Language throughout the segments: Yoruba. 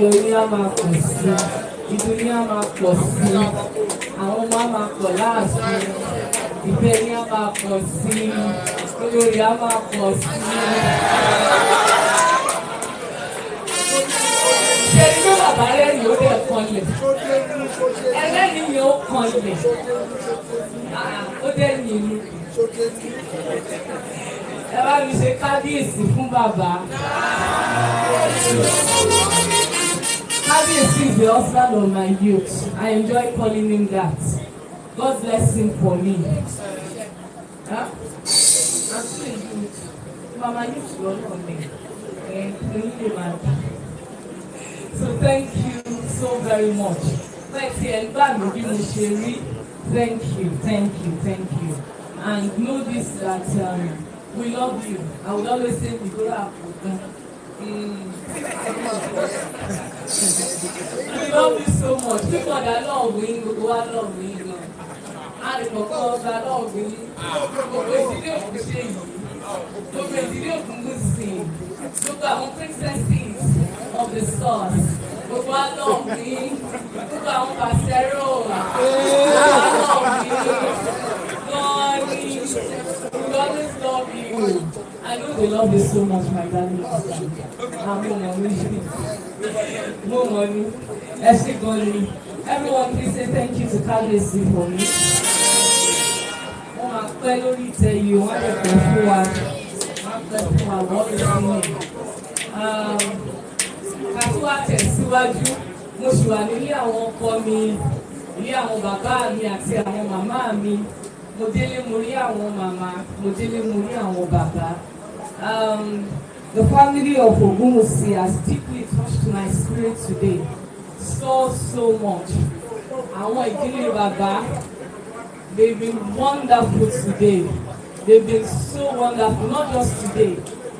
Ayọ̀ yín á máa pọ̀ sí, ìdùnnú yín á máa pọ̀ sí, àwọn ọmọ á máa pọ̀ láàfin, ìfẹ́ yín á máa pọ̀ sí, olórí á máa pọ̀ sí. Ṣé ní pé bàbá rẹ̀ ni ó dẹ̀ kanlẹ̀? Ẹlẹ́ni yẹn ó kanlẹ̀. Ah, ó dẹ̀ nínú. Ẹ bá mi ṣe kábíyèsí fún bàbá. Kábíyèsí is the husband of my youth. I enjoy calling him that. God bless him for me. Huh? I'm still a youth. Mama youth lọ́nà mi. Ẹ ní lè máa dà. So thank you so very much. Bẹ́ẹ̀ tí ẹ ń gbà mí bí mo ṣe rí. Thank you, thank you, thank you. And know this, that we love you. I would always say Ìgboro Àpògùn. We love you so much. People that love yín, gbogbo wa love yín gan. Àrìkọ̀kọ́ ọba love yín. Gbogbo ìdílé Ògúnṣe yìí. Gbogbo ìdílé Ògúnwùsì. Gbogbo àwọn princesses of the source. Gbogbo wa love yín. Gbogbo àwọn pàṣẹrò. Gbogbo wa love yín. Gan ni. We always love you. I know they love you so much, my darling. Ah, mo mọ̀ ní. Mo mọ̀ ní. Ẹ ṣé gan ni. Everyone, please say thank you to Kábíyèsí for me. Wọ́n máa pẹ́ lórí ìtẹ́ yìí, wọ́n á lè pẹ́ fún wa. Wọ́n á pẹ́ fún wa, wọ́n lè sí mi. Ká tó wá tẹ̀síwájú, mo ṣì wà nílé àwọn ọkọ mi, ilé àwọn bàbá mi àti àwọn màmá mi. Mo délé, mo rí àwọn màmá, mo délé, mo rí àwọn bàbá. The family of Ogunwusi has deeply touched my spirit today. So, so much. Àwọn ìdílé bàbá, they've been wonderful today. They've been so wonderful, not just today.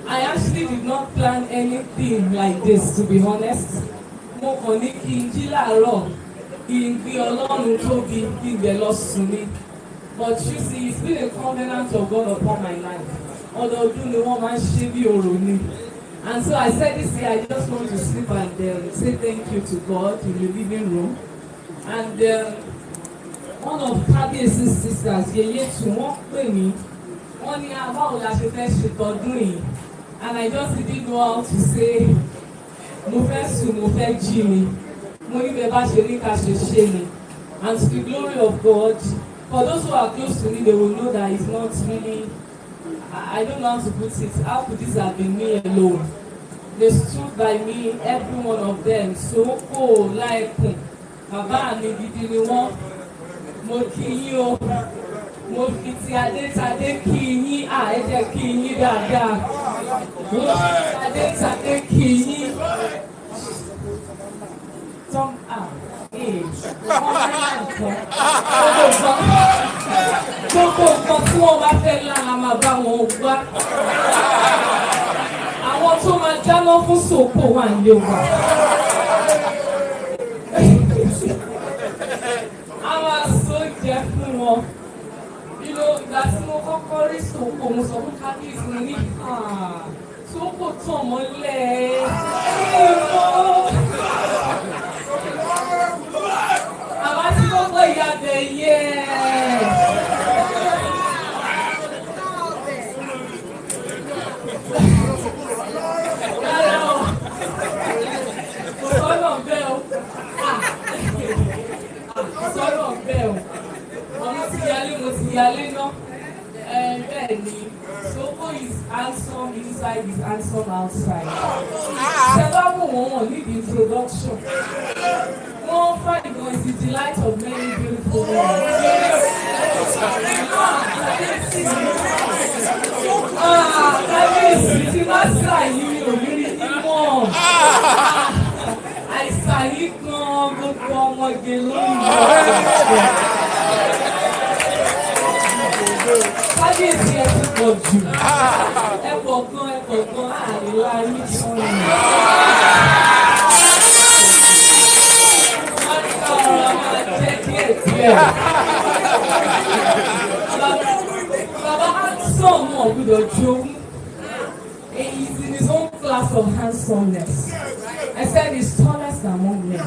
I actually did not plan anything like this, to be honest. Mo kàn ní kí n jí láàárọ̀, kí n gbé Ọlọ́run tóbi, kí n gbẹ lọ sùn ni. But you see, it's been a covenant of God upon my life. Ọdọọdún ni wọ́n máa ń ṣe bí orò ni. And so I said, this year I just want to sleep and say thank you to God in the living room. And one of Kábíyèsí's sisters, Yeye Tu, wọ́n pè mí. Wọ́n ní, "Ah, báwo la ṣe fẹ́ ṣe tọdún yìí?" And I just didn't know how to say, mo fẹ́ sùn, mo fẹ́ jí ni. Mo ní bẹ́ẹ̀ bá ṣe ní ká ṣe ṣe ni. And to the glory of God, for those who are close to me, they will know that it's not really, I don't know how to put it. How could this have been me alone? They stood by me, every one of them. Soko, Láìkùn, bàbá mi gidi ni wọ́n. Mo kí yín o. Mo fi ti adé-tadé kí yín. À, ẹ jẹ́ kí yín dáadáa. Mo fi ti adé-tadé kí yín. Tọ́m à, ee, wọ́n máa ń lá nǹkan. Gbogbo nǹkan tí wọ́n bá fẹ́ lá la máa bá wọn wá. Àwọn tó máa dáná fún Soko wà nílé wa. A máa so oúnjẹ fún wọn. Ìgbà tí mo kọ́kọ́ rí Soko, mo sọ fún Kábíyèsí, mo ní, "Ah, Soko tàn mọ́lẹ̀. Ìmọ̀." Àwa tí kọ́kọ́ ìyá bẹ̀ yẹ. Rárá o, kò sọ́nà bẹ́ẹ̀ o. Ah, kò sọ́nà bẹ́ẹ̀ o. Ọmọ ti yálé, mo ti yálé ná. Bẹ́ẹ̀ ni, Soko is handsome inside, is handsome outside. Ṣé bá wò wọ́n, wọ́n need introduction. Wọ́n fine gan, is the delight of many beautiful women. Ah, kábíyèsí tí bá sà yìí mi ò ní rí mímọ́. Àìsàn yìí kan gbogbo ọmọge lórí ìwọ. Kábíyèsí, ẹ ti pọ̀ jù. Ẹ pọ̀ gan, ẹ pọ̀ gan, àríwá yín sọ̀rọ̀. Wọ́n ní ká ọ̀rọ̀ máa jẹ́ díẹ̀ díẹ̀. Bàbá handsome wọn ò gbúdọ̀ jowú. He is in his own class of handsomeness. I said he's tallest first among men.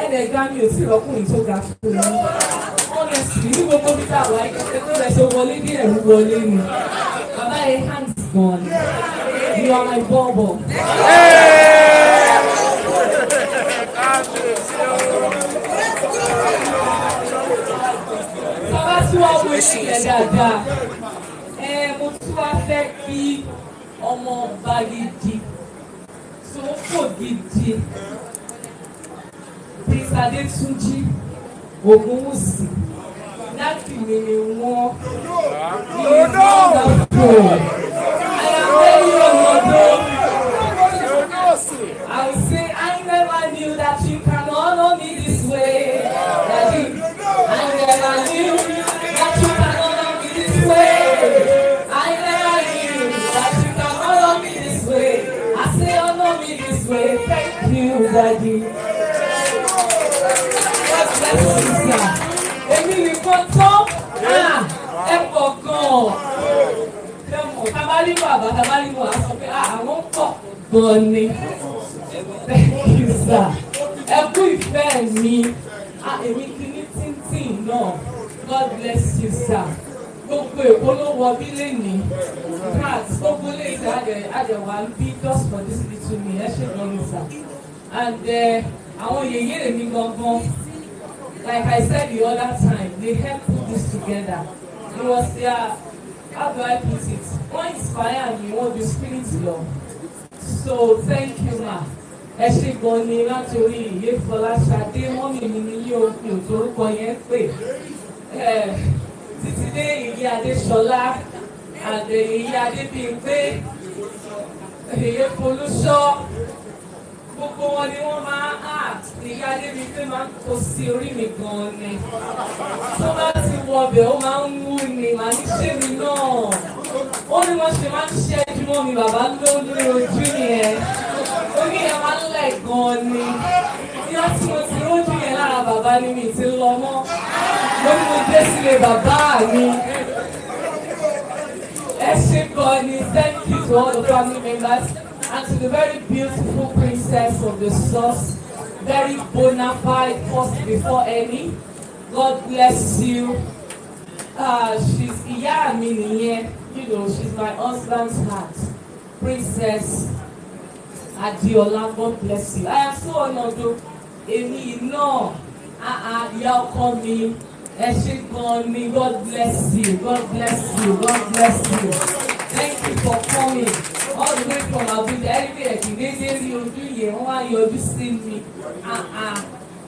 Ẹ̀ẹ́dẹ̀ ga, mi ò tí ì rọ́kùnrin tó ga fún mi. Honestly, ní gbogbo bí tá a wà, ẹ̀ tó bẹ̀ ṣe wọlé bí ẹ̀rú wọlé ni. Bàbá yẹn hands gan ni. You are my bubble. Bàbá tí wọ́n wo ilé yẹn dáadáa. Ẹ mo tún wá fẹ́ kí ọmọ ọba gidi tó fò gidi, Prince Adétúnjí Ògúnwùsì, láti mi ni wọ́n. He is wonderful. I am very honored. I will say, "I never knew that you can honor me this way. Daddy, I never knew that you can honor me this way. I never knew that you can honor me this way. I say honor me this way. Thank you, Daddy." God bless you, sir. Èmi nìkan tán, ẹ pọ̀ gan-an. Ṣé mo tábàlì bàbá tábàlì bọ̀ á sọ pé àwọn pọ̀ gan-an ni. Thank you, sir. Ẹ kú ìfẹ́ mi. Èmi ti ní tíntìn náà. God bless you, sir. Gbogbo Èkó ló wọ bí lẹ́nìí. In fact, gbogbo lè ṣe àjẹwà bí just for this little me. Ẹ ṣe gan ni, sir. And àwọn yèyé mi gangan, like I said the other time, they help put this together. It was their, how do I put it? Wọ́n inspire mi, wọ́n ju spirit lọ. So thank you, ma. Ẹ ṣe gan ni láti orí ìyé Fọláṣadé, mummy mi ní yóò fi òtórúkọ yẹn pè. Títí dé ìyé Adéṣọlá, àdè ìyé Adébímpé, ìyé Folúṣọ́, gbogbo wọn ni wọ́n máa act. Ìyá Adébímpé máa ń kó sí orí mi gan ni. Tó bá ti wọ ọbẹ̀, ó máa ń wú ni, màá ní ṣé mi náà. Ó ní wọ́n ṣe máa ń ṣẹ́jú mọ́ mi, bàbá ló ní ojú yẹn. Ó ní ẹ̀ máa ń lẹ̀ gan ni. Ní wọ́n tí mo ti rójú yẹn lára bàbá ni mi ti lọ mọ́. Mo ní mo dé sílé bàbá mi. Ẹ ṣé gan ni. Thank you to all the family members and to the very beautiful princess of the source, very bona fide, first before any. God bless you. She's ìyá mi nìyẹn, she's my husband's heart. Princess Adiola, God bless you. I am so honored o. Èmi náà, ìyá ọkọ mi, ẹ ṣé gan ni. God bless you, God bless you, God bless you. Thank you for coming all the way from Abuja. Ẹni ẹ̀ kì í dédé rí ojú yẹn, wọ́n wá yọjú sí mi.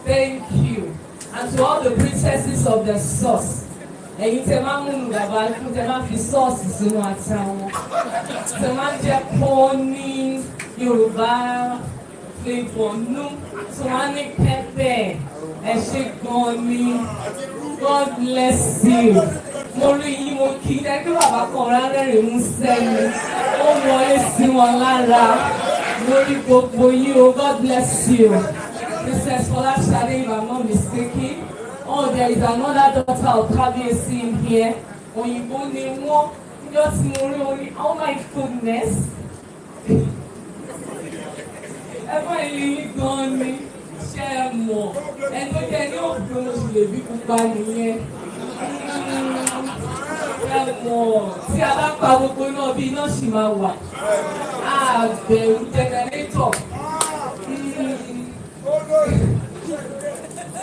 Thank you. And to all the princesses of the source. Ẹ̀yin tẹ máa ń múnu bàbá fún, tẹ máa ń fi sauce sínú ata wọn. Tẹ máa ń jẹ́ kó ní Yorùbá flavour nú. Tó máa ń ní pepper. Ẹ ṣé gan ni. God bless you. Mo rí yín, mo kí ẹ kí bàbá kan rárẹ̀rìn mú sẹ́nu. Ó wọlé sí wọn lára. Mo rí gbogbo yín o. God bless you. Princess Fọláṣadé, if I'm not mistaken. Oh, there is another daughter of Kábíyèsí in here. Òyìnbó ni wọ́n. Níjọ́ tí mo rí orí, oh my goodness. Ẹ bá yín gan ni. Ṣé ẹ mọ̀? Ẹni tó jẹ́ ní òfin mo sì lè bí pupa nìyẹn. Ẹ mọ̀ tí a bá pa gbogbo náà bí iná sì máa wà. A bẹ̀rù generator.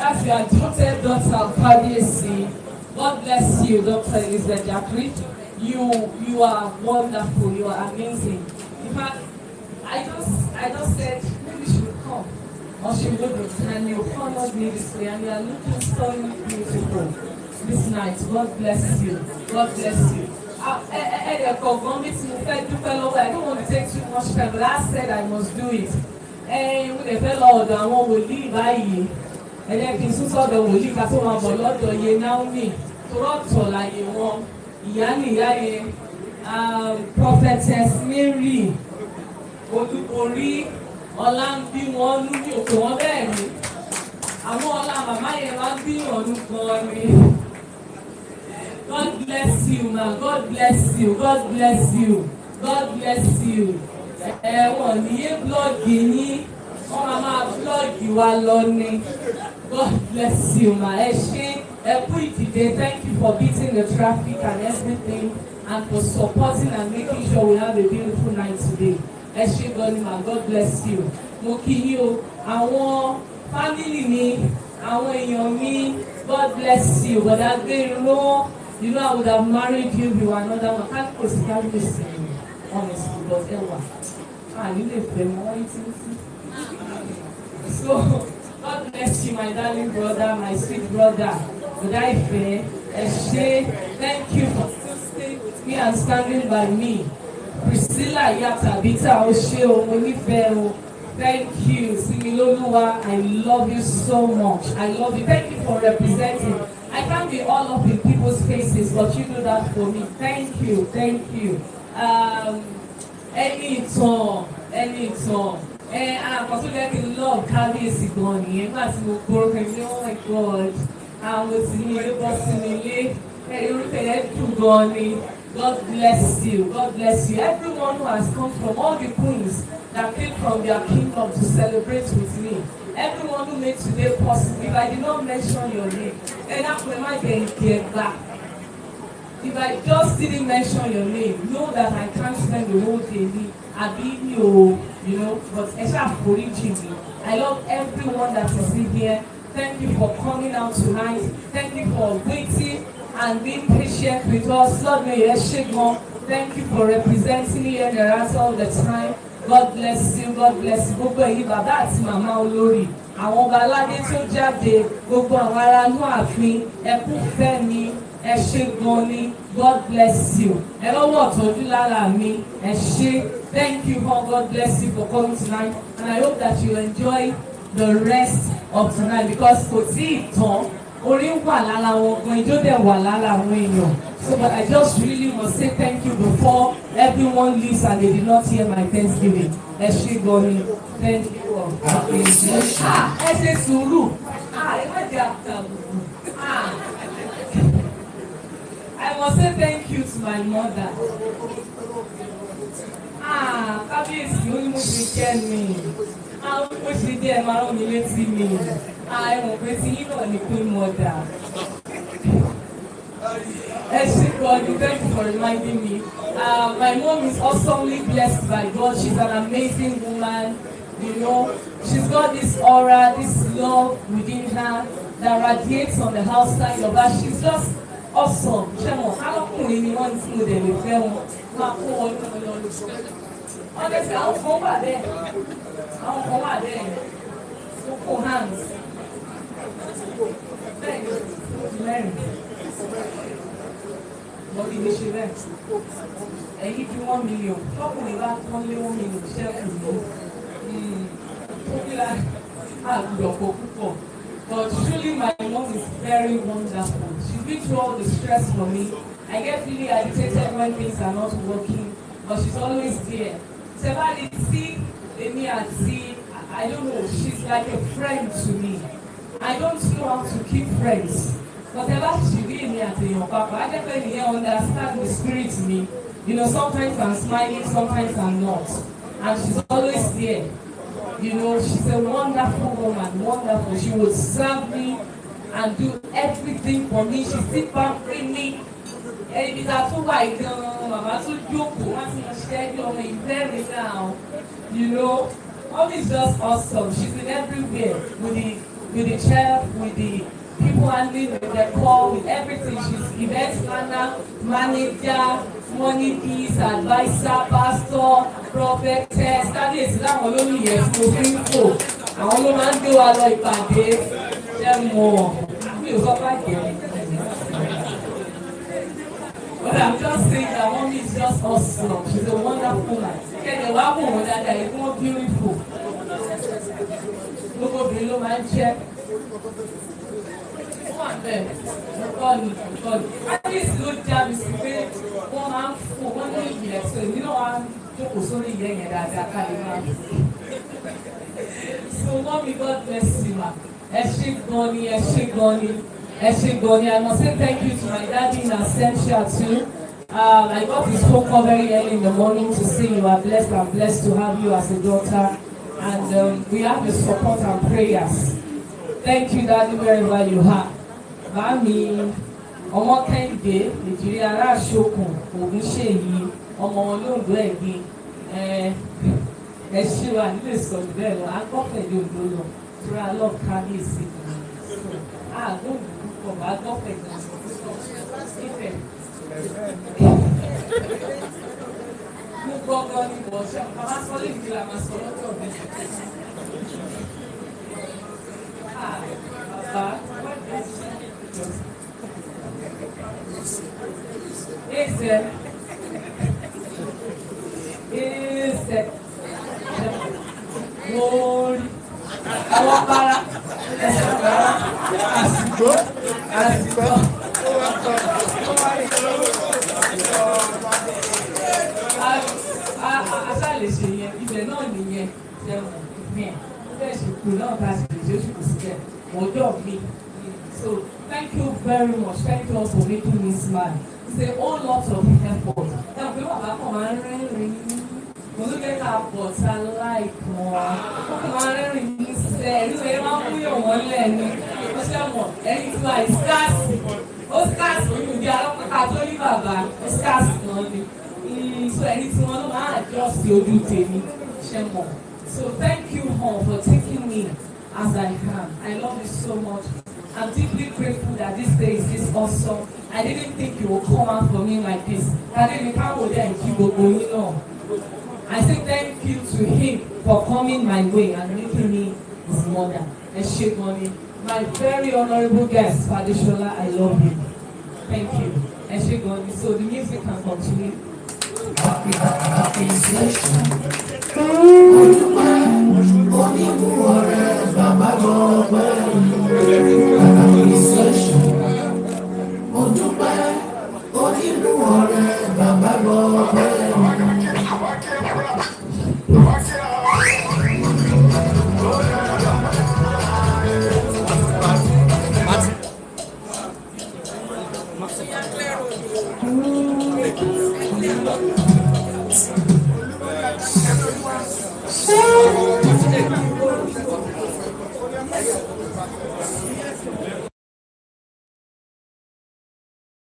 That's your adopted daughter of Kábíyèsí. God bless you, Dr. Elizabeth Jacqueline. You are wonderful. You are amazing. In fact, I just said maybe she would come or she wouldn't, and you honored me this way, and you are looking so beautiful this night. God bless you. God bless you. Ẹ kọ̀ọ̀kan bí tí mo fẹ́ dúpẹ́ lọ́wọ́. I don't want to take too much time, but I said I must do it. Ẹ mo lè fẹ́ lọ ọ̀dọ̀ àwọn wòlíì báyìí. Ẹ jẹ́ kí n sún sọ́dọ̀ wòlíì ká tó máa bọ̀ lọ́dọ̀ iye Naomi tó rọ̀tọ̀ láyé wọn. Ìyá nìyá yẹn, Prophetess Mary Olúborí, ọlá ń bí wọn nú ní òkè wọn bẹ́ẹ̀ ni. Àwọn ọlá màmá yẹn máa ń bí ìrànú gan ni. God bless you, ma. God bless you. God bless you. God bless you. Ẹ wọ̀n ní yé blog yín. Wọ́n máa máa blog wa lọ ni. God bless you, ma. Ẹ ṣé, ẹ kú ìdìde. Thank you for beating the traffic and everything and for supporting and making sure we have a beautiful night today. Ẹ ṣé gan ni, ma. God bless you. Mo kí yín o. Àwọn family mi, àwọn èèyàn mi, God bless you. Bọ̀dá Gbéró, you know I would have married you if you were another one. Ká kò sí kábíyèsí mi, honestly, but ẹ wà. À nílé ìfẹ́ mọ́ wọ́n tí ń sí. So, God bless you, my darling brother, my sweet brother. Bọ̀dá Ìfẹ́, ẹ ṣé, thank you for still staying with me and standing by me. Priscilla ìyá Tabitha, ó ṣé o, mo nífẹ̀ẹ́ o. Thank you, Similoluwa. I love you so much. I love you. Thank you for representing. I can't be all up in people's faces, but you do that for me. Thank you, thank you. Ẹni ìtàn, ẹni ìtàn. Ẹ àkọ́ tó jẹ́ kí n love kábíyèsí gan nìyẹn. Nígbà tí mo gbórúkọ ẹni, oh my God, àwọn tí mi ló bọ́ sí mi lé. Ẹ orúkọ yẹn dùn gan ni. God bless you. God bless you. Everyone who has come from all the queens that came from their kingdom to celebrate with me. Everyone who made today possible. If I did not mention your name, then get back. If I just didn't mention your name, know that I can't spend the whole day ní àbí mi ò, but ẹ ṣáà foríjì mi. I love everyone that is in here. Thank you for coming out tonight. Thank you for waiting and being patient with us. Lord, may ẹ ṣé gan. Thank you for representing here and all the time. God bless you. God bless you. Gbogbo ẹ̀yin bàbá àti màmá olórí, àwọn ọba aládé tó jáde, gbogbo àwọn ará inú ààfin, ẹ kú fẹ́ mi, ẹ ṣé gan ni. God bless you. Ẹ lọ́wọ́ ọ̀tọ́jú lára mi, ẹ ṣé. Thank you all. God bless you for coming tonight, and I hope that you enjoy the rest of tonight, because kò tí ì tán. Orin wà lára wọn gan, ijó dẹ̀ wà lára àwọn èèyàn. So, but I just really must say thank you before everyone leaves and they did not hear my thanksgiving. Ẹ ṣé gan ni. Thank you all. Appreciation. Ah, ẹ ṣe sùúrù. Ah, ẹ má jẹ àtàbùkù. Ah, I must say thank you to my mother. Ah, kábíyèsí, ó ní mo ṣe jẹ́ mi. Ah, ó ní mo ṣe jẹ́, ẹ máa rán mi létí mi. Ah, ẹ mọ̀ pé tí yín náà ní queen mother. Ẹ ṣé gan ni, thank you for reminding me. My mom is awesomely blessed by God. She's an amazing woman. She's got this aura, this love within her that radiates on the outside of her. She's just awesome. Ṣé mo alọ́kùnrin ni wọ́n tí mo dẹ̀ lè fẹ́ wọn máa kó wọn ní wọn lọ. Honestly, àwọn kan wà bẹ́ẹ̀. Àwọn kan wà bẹ́ẹ̀. Wọ́n kó hands. Bẹ́ẹ̀ ni, mẹ́rin. Bọ́dí mi ṣe bẹ́ẹ̀. Ẹ̀yin fi 1 million. Tọkùnrin bá tán lé 1 million ṣẹ́kù ní. Tókìlá àgùdọ̀ kò púpọ̀. But truly, my mom is very wonderful. She's been through all the stress for me. I get really agitated when things are not working, but she's always there. Tẹ́bá tí èmi àti, I don't know, she's like a friend to me. I don't know how to keep friends. But tẹ́bá sì rí èmi àti èèyàn papọ̀, á jẹ́ pé nìyẹn understand the spirit mi. Sometimes I'm smiling, sometimes I'm not. And she's always there. She's a wonderful woman, wonderful. She would serve me and do everything for me. She's still pampering me. Ibi tá a tún wà yìí gan-an, màmá tún jókòó, wọ́n ti ń ṣe bí ọmọ ìfẹ́ mi now. Mom is just awesome. She's been everywhere with the chef, with the people handling with the call, with everything. She's event planner, manager, money piece, adviser, pastor, prophetess. Kábíyèsí láwọn ló ní ìyẹn tí mo fi ń fò. Àwọn ló máa ń gbé wa lọ ìpàdé. Ṣé mo mi ò sọ bàjẹ́? But I'm just saying that mommy is just awesome. She's a wonderful woman. Kẹ̀kẹ́ wá wò wọ́n dáadáa, ikú wọn beautiful. Gbogbo obìnrin ló máa ń jẹ́. Ó wà bẹ́ẹ̀, nǹkan ni, nǹkan ni. Kábíyèsí ló já mi sí pé wọ́n máa ń fò, wọ́n ní ìyẹn tó èmi náà wá jókòó sórí ìyẹn yẹn dáadáa ká lè máa fò. So mommy, God bless you, ma. Ẹ ṣé gan ni, ẹ ṣé gan ni, ẹ ṣé gan ni. I must say thank you to my daddy in absentia too. I got his phone call very early in the morning to say you are blessed. I'm blessed to have you as a daughter. And we have the support and prayers. Thank you, Daddy, wherever you are. Bàámi, ọmọ Kẹ́hìndé, Èjìrí ará Àṣokùn, Ògúnṣèyí, ọmọ wọn lóńdó ẹ̀gbin. Ẹ ṣe wà nílé sọ̀rọ̀ bẹ́ẹ̀ lọ, agbọ́pẹ̀lẹ̀ Oǹdó lọ, tura love kábíyèsí. Àgbọ̀ǹdù púpọ̀, agbọ́pẹ̀lẹ̀ Ifẹ̀. Mo gbọ́ngàn ni mo ṣe, bàbá sọ lè fi la máa sọ lọ́jọ́ mi. Ah, bàbá, Eze, eze, lórí, àwọn para, ẹsẹ̀ para, àsìkò, àsìkò. A ṣáà lè ṣe yẹn, ibẹ̀ náà nìyẹn, ṣẹ̀wọ̀n ìpín bẹ́ẹ̀ ṣe kú náà bá ṣe lè ṣe oṣù kù síbẹ̀, ọjọ́ mi. So thank you very much. Thank you all for making me smile. It's a whole lot of effort. Ẹ mọ̀ pé bàbá kan máa ń rẹ́rìn-ín. Mo ló jẹ́ ká pọ̀ tá láìpọ̀. Ó kàn máa ń rẹ́rìn-ín ní sẹ́. Ẹ̀rí wẹ̀ máa ń múyàn wọ́n lẹ́nu. Ó ṣe mọ̀ ẹni tí wà ìskáàsì. Ó skáàsì oyún bí alápáká tó ní bàbá. Ó skáàsì náà ni. So ẹni tí wọ́n ló máa adjust ojú tèmi. Ṣé mọ̀? So thank you all for taking me as I am. I love you so much. I'm deeply grateful that this day is this awesome. I didn't think you would come out for me like this. I say thank you to him for coming my way and making me his mother. Ẹ ṣé gan ni. My very honorable guest, Fadeshola, I love you. Thank you. Ẹ ṣé gan ni. So the music can continue. Happy appreciation. Oníbùwọ̀rẹ́ bàbá gbọ́ pẹ̀lú appreciation. Mo dúpẹ́ oníbùwọ̀rẹ́ bàbá gbọ́ pẹ̀lú.